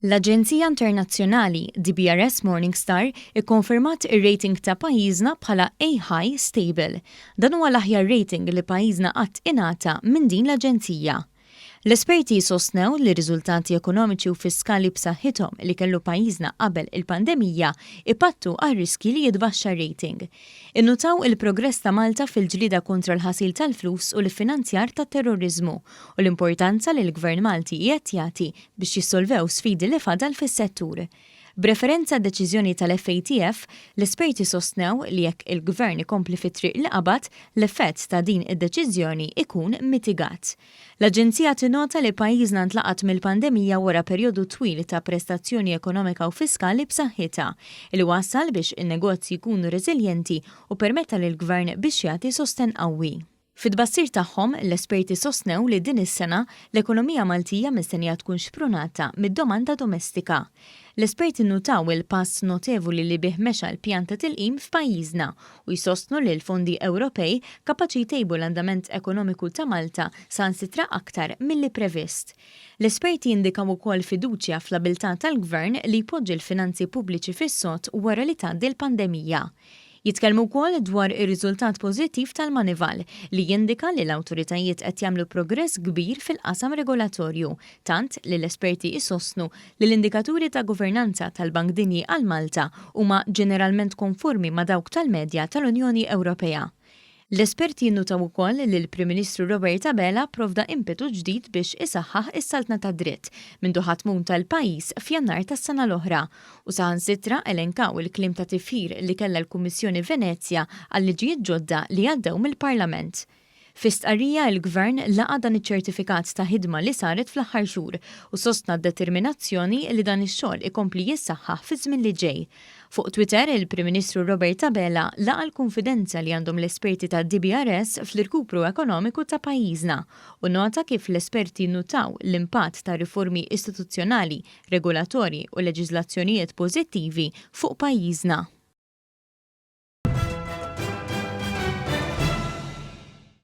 L-aġenzija internazzjonali DBRS Morningstar ikkonfermat ir-rating ta' pajjiżna bħala A High Stable. Dan huwa l-aħjar rating li pajjiżna qatt ingħata minn din l-aġenzija. L-esperti sostnew li riżultati ekonomiċi u fiskali b'saħħithom li kellu pajjiżna qabel il-pandemija ipattu għar-riski li jitbaxxa rating. Innutaw il-progress ta' Malta fil-ġlieda kontra l-ħasil tal-flus u l-finanzjar tat-terroriżmu u l-importanza li l-Gvern Malti qiegħed jagħti biex jissolvew sfidi li fadal fis-settur. B'referenza għad-deċiżjoni tal-FATF, l-esperti sostnew li jekk il-Gvern ikompli fit-triq li qabad, l-effett ta' din id-deċiżjoni ikun mitigat. L-Aġenzija tinnota li pajjiżna ntlaqat mill-pandemija wara perjodu twil ta' prestazzjoni ekonomika u fiskali b'saħħitha, li wassal biex in-negozji jkunu reżiljenti u permetta lill-Gvern biex jagħti sostenn qawwi. Fit-tbassir tagħhom, l-esperti sostnew li din is-sena l-ekonomija Maltija mistennija tkun xprunata mid-domanda domestika. L-esperti nnutaw il-pass notevoli li bih mexa l-pjan ta' tilqim f'pajjiżna u jsostnu li l-fondi Ewropej kapaċi jtejbu l-andament ekonomiku ta' Malta saħansitra aktar milli previst. L-esperti jindikaw ukoll fiduċja fl-abilità tal-Gvern li jpoġġi l-finanzi pubbliċi fis-sod wara li tgħaddi l-pandemija. Jitkellmu wkoll dwar ir-riżultat pożittiv tal-Moneyval li jindika li l-awtoritajiet qed jagħmlu progress kbir fil-qasam regolatorju, tant li l-esperti isostnu li l-indikaturi ta' governanza tal-Bank Dinji għal Malta huma ġeneralment konformi ma' dawk tal-medja tal-Unjoni Ewropea. L-esperti jinnutaw ukoll li l-Prim Ministru Robert Abela pprovda impetu ġdid biex isaħħaħ is-saltna tad-dritt mindu ħa tmun tal-pajjiż f'Jannar tas-sena l-oħra u saħansitra elenkaw il-kliem ta' tifħir li kellha l-Kummissjoni Venezja għal-liġijiet ġodda li għaddew mill-Parlament. Fi stqarrija, il-Gvern laqa' dan iċ-ċertifikat ta' ħidma li saret fl-aħħar xhur u sostna d-determinazzjoni li dan ix-xogħol ikompli jissaħħaħ fiż-żmien li ġej. Fuq Twitter, il-Prim Ministru Robert Abela laqa' l-kunfidenza li għandhom l-esperti ta' DBRS fl-irkupru ekonomiku ta' pajjiżna u nota kif l-esperti nnutaw l-impatt ta' riformi istituzzjonali, regolatorji u leġiżlazzjonijiet pożittivi fuq pajjiżna.